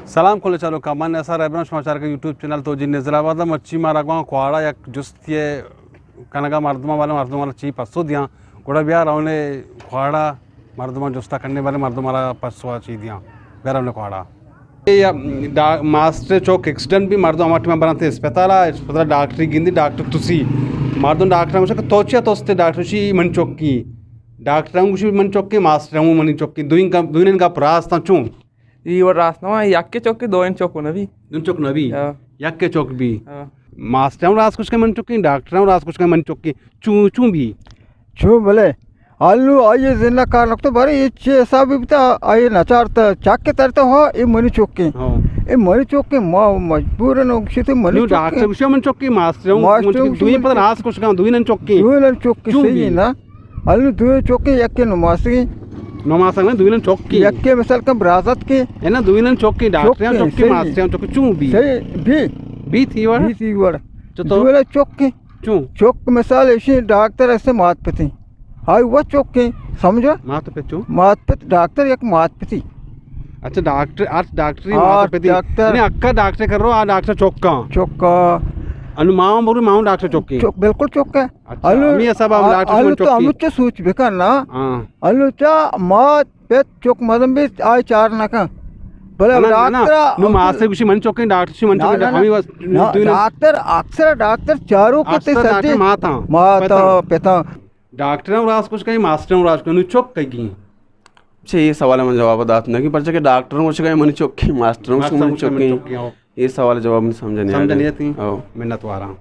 سلام کل چاروکاں، من ایس آر رہبراں، شما چارگ ئے یوٹیوب چینل تو جی نظر آباد۔ مرچی ما روگاں کھواڑا یک جستی کنگا مردماں، بلے مردم والا چی پسو دیاں، گڑا بیا رونے کھواڑا مردماں جستا کنیں، بلے مردم والا پسو چی دیاں، بیا رونے کھواڑا۔ اے یا ڈا-، ماسٹر چوک ایکسیڈنٹ بی، مردم ہما ٹیما برنتے اسپتالا، اسپتالا ڈاکٹری گندی، ڈاکٹر تسی۔ مردم ڈاکٹر گوشا کہ تو چیا توستے؟ ڈاکٹر گوشی من چکی۔ ڈاکٹر ہم گوشی من چکی، ماسٹر ہم منی چکی۔ دوئیں گپ، دوئیں گپ راست آں چون؟ ای وڑ راست نہ ہاں، یکے چوک، دوئیں چوک نہ بی۔ دوئیں چوک نہ بی؟ ہاں۔ یکے چوک بی۔ ہاں۔ ماسٹر ہم راست گوشگا من چکی، ڈاکٹر ہم راست گوشگا من چکی۔ چون، چون بی؟ چون بلے؟ آلو آئی زندہ کار لگتا، بارے یہ چے حساب بتا، آئی نچارتا، چاک کے ترتا ہو، یہ منی چوکے۔ ہاں۔ یہ منی چوکے، ما مجبور نہ گشی تو منی نو، چوکے۔ ڈاکٹر گوشی من چوکے، ماسٹر ہم ماسٹر من چوکے، ہم دوئیں پتہ راست گوشگا، دوئیں نن چوکے۔ دوئیں نن چوکے، چون صحیح بی؟ ہے نا؟ الو دوئیں چوکیں، یکے نماسگیں۔ نماسگ نہ، دوئیناں چوکیں۔ یکے مثال کن برازتکیں۔ اے نہ، دوئیناں چوکیں، ڈاکٹر چوکیں، چوکیں، صحیح۔ ماسٹر چوکیں، چون بی؟ صحیح، بی۔ بی تھی وڑ؟ بی تھی وڑ۔ چطور؟ دوئیناں چوکیں۔ چون؟ چوک مثال ایشی ڈاکٹر ایسے مات پتیں۔ ہائی وہ چوکیں، سمجھا؟ مات پت چون؟ مات پت ڈاکٹر یک مات پتی۔ اچھا، ڈاکٹر، ارت ڈاکٹری ہاں، مات پتی۔ ڈاکٹر۔ یعنی اکا ڈاکٹر کر رو، آ ڈاکٹر چوکاں۔ چوکا۔ انو ماں برو، ماں ڈاکٹر چوکیں۔ چوک، بالکل چوکا۔ اچھا، الو، ہمے حساب ہم ڈاکٹر الو من تو چوکی۔ ہمچو سوچ بکن نا۔ ہاں۔ الو چا مات پت چوک مدن بیت آئی چار نہ کن۔ بلے نہ، نہ، ڈاکٹر نہ، نو ماسٹر گوشی من چوکیں، ڈاکٹر گوشی من نہ، چوکیں، نہ، ہمیں نہ، بس نہ، دوئیں ڈاکٹر اکثر ڈاکٹر چارو کے اکثر تے ڈاکٹر سجے ماتاں، ماتاں، پتاں۔ پتاں۔ ڈاکٹر ہم راست گوشگا، ماسٹر ہم راست گوشگا، نو چوک کئی گی؟ چے، یہ سوال من جواب دات نہ کہ پرچہ کہ ڈاکٹر ہم گوشگا من چوکیں، ماسٹر ہم ماسٹر گوشگا من ہم چوکیں۔ چوکیں، ہو۔ اے سوال جواب من سمجھ نہیں آ سمجھ رہا۔ نہیں آتی؟ او۔ منت واراں۔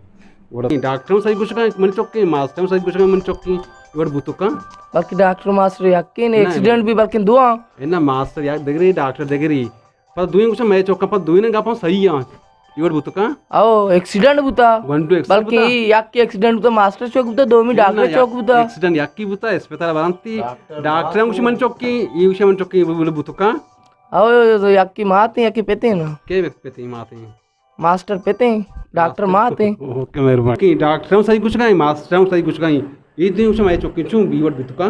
گڑا ڈاکٹر ہم صحیح گوشگا من چوکیں، ماسٹر ہم صحیح گوشگا من چوکیں، وڑ بوتو کن۔ بلکہ ڈاکٹر ماسٹر یکیں، نہ، ایکسیڈنٹ بی بلکہ دو آں۔ اے نہ، ماسٹر یک دگری، ڈاکٹر دگری۔ پر دوئیں گوشاں مئے چوکاں، پر دوئیں گپاں صحیح آں۔ اے وڑ بوتو کن۔ او، ایکسیڈنٹ بوتا۔ گونڈو ایکسیڈنٹ بلکہ بوتا۔ اے یکے ایکسیڈنٹ بوتا، ماسٹر چوک بوتا، دومی نہ، ڈاکٹر نہ، چوک بوتا۔ ایکسیڈنٹ یکی بوتا، اسپتال برانتی۔ ڈاکٹر ہم گوشی من چوکیں، اے گوشی من چوکیں، اے وڑ بوتو کن۔ او، یکی ماتیں، یکی پتیں نا۔ کے وقت پتیں ماتیں؟ ماسٹر پتیں، ڈاکٹر ماسٹر ماتیں۔ اوکے، مہربانی۔ کہ ڈاکٹر ہم صحیح گوشگا، ماسٹر ہم صحیح گوشگا۔ اے دیم شما چوکیں چون بی وڑ بیتکاں؟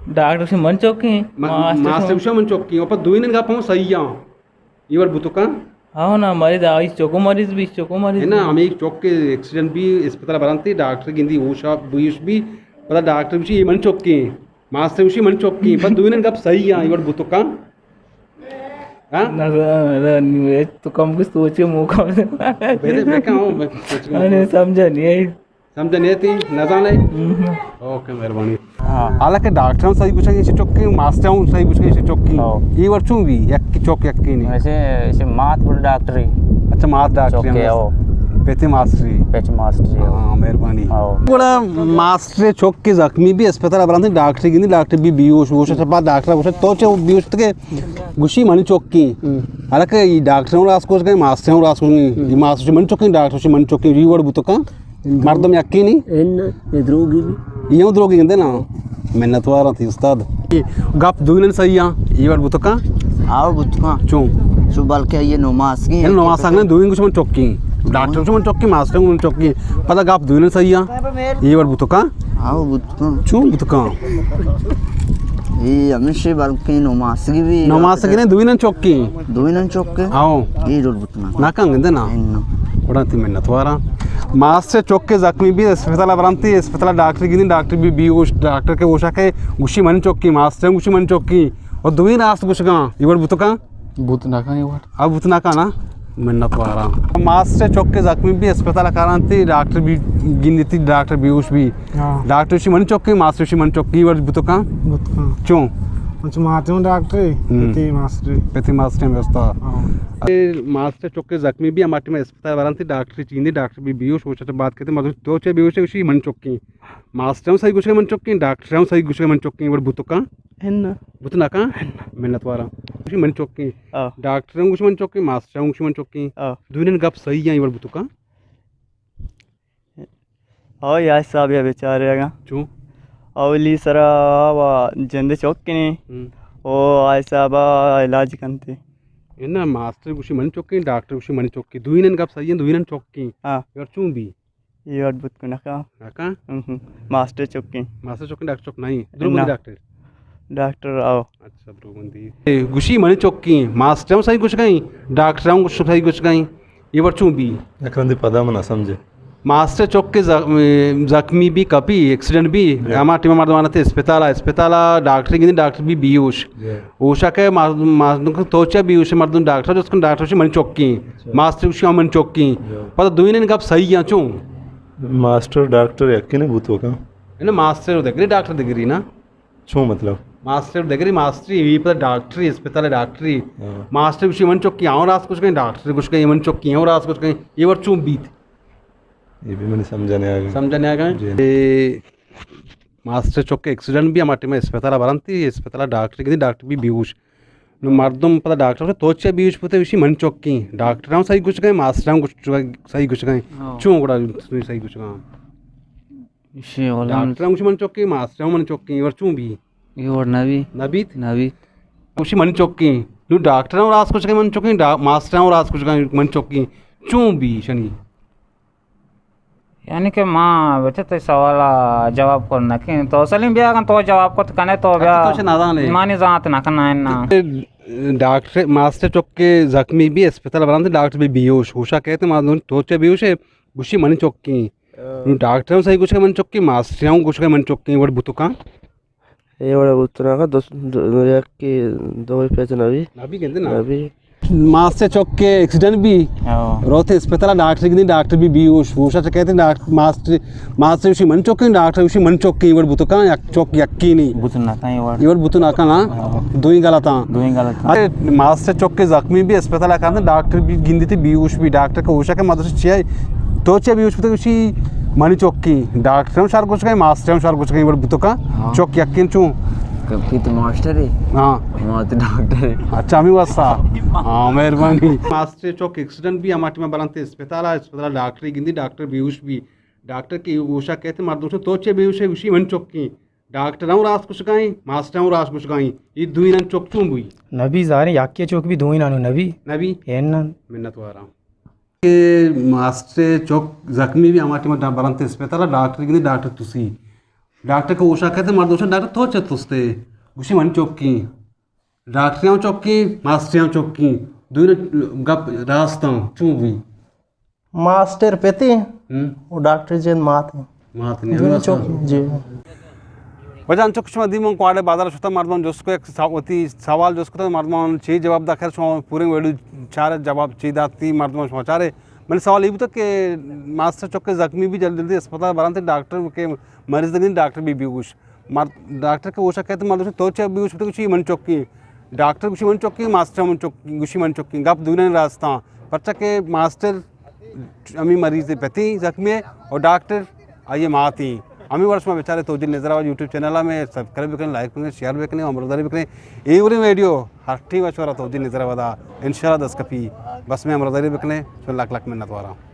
ڈاکٹر سے من چوکیں، ما-، ماسٹر ماسٹر سے شما من چوکیں، او پر دوئیناں گپ ہم صحیح آں۔ اے وڑ بیتکاں؟ ہاں نا، مریض آئی چوکو مریض بی، چوکو مریض ہے نا، بی۔ ہمیں چوک کے ایکسیڈنٹ بی، اسپتال برانتے، ڈاکٹر گندی ہوش آ-، بویش بی، پدا ڈاکٹر بی من چوکیں۔ ماسٹر گوشی من چوکی، پد دوئیناں گپ صحیح آں، اے وڑ بوتکاں؟ ہاں؟ نہ، نہ، نہ، تو کم کچھ سوچے موقع۔ بیدے بکن، ہاں، میں سوچ رہا ہوں۔ انے سمجھا نہیں ہے۔ سمجھا نہیں تھی، نہ جانے؟ ہم۔ اوکے، مہربانی۔ ہاں۔ حالانکہ ڈاکٹر ہم صحیح گوشگا، ایشی چوکی، ماسٹر ہم صحیح گوشگا، ایشی چوکی۔ ہاں۔ اے وڑ چون بی، یک چوک یکی نہیں۔ ایسے، ایسے مات بڑ ڈاکٹری۔ اچھا، مات ڈاکٹری چوکی ہم۔ ہو۔ پیتی ماسٹری۔ پیتی ماسٹری ہو۔ ہاں، مہربانی۔ ہاں۔ گڑا ماسٹر چوک کہ زخمی بی اسپتال برانتے ڈاکٹر گندی، ڈاکٹر بی بیہوش، ہوش چہ پد ڈاکٹر گوشت تو چے بیہوش اتکے؟ گوشی منی چوکی۔ ہم۔ حالانکہ اے ڈاکٹر ہم راست گوشگا، ماسٹر ہم راست گوشگا، ہم۔ اے ماسٹر گوشی منی چوکی، ڈاکٹر گوشی منی چوکی، اے وڑ بوتکاں؟ مردم یکی نی؟ اے دروگی بی۔ اے ہم دروگی گندے نا۔ منت واراں تئی استاد۔ گپ دوئیناں صحیح آں، اے وڑ بوتکاں؟ آو بوتکاں۔ چون؟ چو بلکہ اے نماسگیں یعنی نماسگ نہ، دوئیں گوش من چوکی۔ ڈاکٹر گوش من چوکی، ماسٹر گوش من چوکی۔ پدا گپ دوئیناں صحیح آں۔ اے وڑ بوتکاں؟ آو بوتکاں۔ چون بوتکاں؟ اے ہمیشہ بلکہ نماسگی بی۔ نماسگی نہ، دوئیناں چوکی۔ دوئیناں چوکی؟ آو۔ اے جوڑ بوتکاں۔ نہ کن گندے نا۔ انو۔ وڑا تئی منت واراں۔ ماسٹر چوکی زخمی بی، اسپتال برانتی، اسپتال ڈاکٹر گندی، ڈاکٹر بی بیہوش، ڈاکٹر کہ ہوشا کئے، گوشی من چوکی، ماسٹر گوشی من چوکی۔ او دوئیں راست گوشگاں، اے وڑ بوتکاں؟ بوت نہ کن اے وڑ۔ آ بوت نہ کن نا؟ منت واراں۔ ماسٹر چوکی زخمی بی، اسپتال کارانتی، ڈاکٹر بی گندیتی، ڈاکٹر بیہوش بی۔ ہاں۔ ڈاکٹر گوشی من چوکی، ماسٹر گوشی من چوکی، اے وڑ بوتکاں؟ بوتکاں۔ چون؟ اچھا، ماتے ہوں ڈاکٹر، ہم۔ پتی ماسٹر۔ پتی ماسٹر ہم استاد۔ ہاں۔ اے ماسٹر چوکی زخمی بی، ہما ٹیم اسپتال برانتی، ڈاکٹر چیندی، ڈاکٹر بی بیہوش، ہوش چہ بعد کئیت، مردم تو چے بیہوش ئے، گوشی من چوکی۔ ماسٹر ہم صحیح گوشگا من چوکیں، ڈاکٹر ہم صحیح گوشگا من چوکیں، وڑ بوتکاں؟ ہن۔ بوت نہ کن؟ منت واراں۔ گوشی من چوکیں۔ آ۔ ڈاکٹر ہم گوشی من چوکیں، ماسٹر ہم گوشی من چوکیں۔ آ۔ دوئیناں گپ صحیح آں، اے وڑ بوتکاں؟ او یا حساب یا بیچارے اگاں۔ چون؟ اولی سرا وا جند چوکیں۔ ہم۔ او آ حساب علاج کنتے۔ انا ماسٹر گوشی من چوکیں، ڈاکٹر گوشی من چوکیں۔ دوئیناں گپ صحیح آں، دوئیناں چوکیں۔ آ۔ اے وڑ چون بی؟ اے وڑ بوت کن نہ کن۔ نہ کن؟ ہم ہم۔ ماسٹر چوکیں۔ ماسٹر چوکیں، ڈاکٹر چوک نہیں۔ دروگ نہ۔ ڈاکٹر۔ ڈاکٹر راؤ۔ اچھا، دروگندی۔ اے گوشی منی چکیں، ماسٹر ہم صحیح گوشگائیں، ڈاکٹر ہم گوش-، صحیح گوشگائیں۔ اے وڑ چون بی؟ یک رندے پدا من نہ سمجھے۔ ماسٹر چک ز-، زخمی بی، کپی، ایکسیڈنٹ بی، جی۔ ہما ٹیم مردم آنتے اسپتال، اسپتال ڈاکٹر گندی، ڈاکٹر بی بیہوش۔ جی۔ ہوشا کہ ما-، ما-، تو چیا بیہوش؟ مردم ڈاکٹر جست کن، ڈاکٹر گوشی منی چکیں، اچھا۔ ماسٹر گوشی ہاں منی چکیں۔ جی۔ پدا دوئینانی گپ صحیح ایں چون؟ ماسٹر ڈاکٹر یکے نہ بوتو کن؟ نہ، ماسٹر دگری، ڈاکٹر دگری نا۔ چون مطلب؟ ماسٹر دگری ماسٹری، اے پدا ڈاکٹری، اسپتال ڈاکٹری۔ ہاں۔ ماسٹر گوشی من چکیں، آؤں راست گوشگائیں، ڈاکٹر گوشگائیں من چکیں، آؤں راست گوشگائیں، اے وڑ چون بیت؟ اے بھی منی سمجھ نہ آگا۔ سمجھ نہ آگا؟ جی۔ اے ماسٹر چک ایکسیڈنٹ بی، ہما ٹیم اسپتال برنتی، اسپتال ڈاکٹر گندی، ڈاکٹر بی بیہوش۔ نو مردم پدا ڈاکٹر گوشی تو چیا بیہوش بوتے؟ گوشی من چکیں۔ ڈاکٹر ہم صحیح گوشگائیں، ماسٹر ہم گوش-، صحیح گوشگائیں۔ ہاں۔ چون گڑا صحیح گوشگائیں؟ ایشی اولا ڈاکٹر ہم گوشی من چکیں، ماسٹر ہم من چکیں، اے وڑ چون بی؟ اے وڑ نہ بی۔ نہ بیت؟ نہ بیت۔ گوشی من چکیں۔ نو ڈاکٹر ہم راست گوشگائیں من چکیں، ڈا-، ماسٹر ہم راست گوشگائیں من چکیں۔ چون بی شنی؟ یعنی کہ ما بچہ تئی سوال ءَ جواب کت نہ کن۔ تو سلیم بیا اگاں تو جواب کت کنے تو بیا۔ تو چہ نہ زانے۔ مانی زانت نہ کن نا۔ ڈاکٹر ماسٹر چکے زخمی بی اسپتال برنت، ڈاکٹر بی بیہوش۔ ہوشا کہتے ما تو چہ بیہوش ہے، گوشی منی چکیں۔ نوں ڈاکٹر ہم صحیح گوشگا من چکیں، ماسٹر ہم گوشگا من چکیں، وڑ بوتو کاں؟ اے وڑ بوتو نہ کاں، دو، دو، یکے دوئے پیچ نہ بی۔ نہ بی گندے نا۔ نہ بی۔ ماسٹر چکے ایکسیڈنٹ بی، ہاں۔ روتے اسپتال ڈاکٹر گندی، ڈاکٹر بی بیہوش، ہوشا چہ کہتے ڈاکٹر، ماسٹر، ماسٹر گوشی من چکیں، ڈاکٹر گوشی من چکیں، وڑ بوتو کاں، یک چک یکی نی۔ بوتو نہ کاں اے وڑ۔ اے وڑ بوتو نہ کاں نا۔ ہاں۔ دوئیں غلط آں۔ دوئیں غلط آں۔ اے ماسٹر چکے زخمی بی اسپتال کاں، ڈاکٹر بی گندی تے بیہوش بی، ڈاکٹر کہ ہوشا کہ مدرسہ چیا تو چیا بیہوش بوتگ؟ گوشی منی چکیں، ڈاکٹر ہم شر گوشگا، ماسٹر ہم شر گوشگا، وڑ بوتو کاں؟ ہاں۔ چک یکیں چون؟ کپی تو ماسٹر ہے۔ ہاں۔ ما تو ڈاکٹر ہے۔ اچھا، ہمیں واسطہ۔ ہاں، مہربانی۔ ماسٹر چک ایکسیڈنٹ بی، ہما ٹیم برنتے اسپتال، اسپتال ڈاکٹر گندی، ڈاکٹر بیہوش بی، ڈاکٹر کہ ہوشا کہتے مردم چون تو چیا بیہوش ہے؟ گوشی من چکیں۔ ڈاکٹر ہم راست گوشگائیں، ماسٹر ہم راست گوشگائیں۔ اے دوئینان چک چون بوئی؟ نبی زاریں، یکے چک بی دوئینانو نبی۔ نبی؟ اے نن۔ منت واراں۔ کہ ماسٹر چک زخمی بی، ہما ٹیم برنت اسپتال، ڈاکٹر گندی، ڈاکٹر تسی۔ ڈاکٹر کہ ہوشا کہتے مردم چون، ڈاکٹر تو چہ تستے؟ گوشی من چکیں۔ ڈاکٹر ہم چکیں، ماسٹر ہم چکیں۔ دوئینان گپ راست آں، چون بوئی؟ ماسٹر پتے ہم۔ و ڈاکٹر جند مات ہیں۔ مات نہیں، دوئیں ہم چوک، جی۔ وجہ انچو کہ شما دیمون کواڑے بازار شتا مردمان جست کو یک سا-، وتی سوال جست کو مردمان چی جواب دا، خیر شما پورے ویڈیو چارے جواب چی داتی مردمان شما چارے۔ من سوال یہ بوتا کہ ماسٹر چکے زخمی بی جلدی جلدی اسپتال برانتے ڈاکٹر کے مریض دگنی ڈاکٹر بی بیہوش۔ مر-، ڈاکٹر کہ ہوشا کہتے مردم تو چہ بیہوش بوتے؟ گوشی من چکیں۔ ڈاکٹر گوشی من چکیں، ماسٹر من چک-، گوشی من چکیں۔ گپ دوئینانی راستاں۔ پرچا کہ ماسٹر ہمیں مریض پتی زخمی ہے اور ڈاکٹر آئیے ماتی۔ ہمیں ورش ما بیچارے توجہ نظر آوا یوٹیوب چینل میں سبسکرائب بکنے، لائک بکنے، شیئر بکنے، عمر داری بکنے۔ اے وری ویڈیو ہر ٹیم شورا توجہ نظر آوا دا۔ انشاءاللہ دست کپی۔ بس میں عمر داری بکنے، شو لک لک منت واراں۔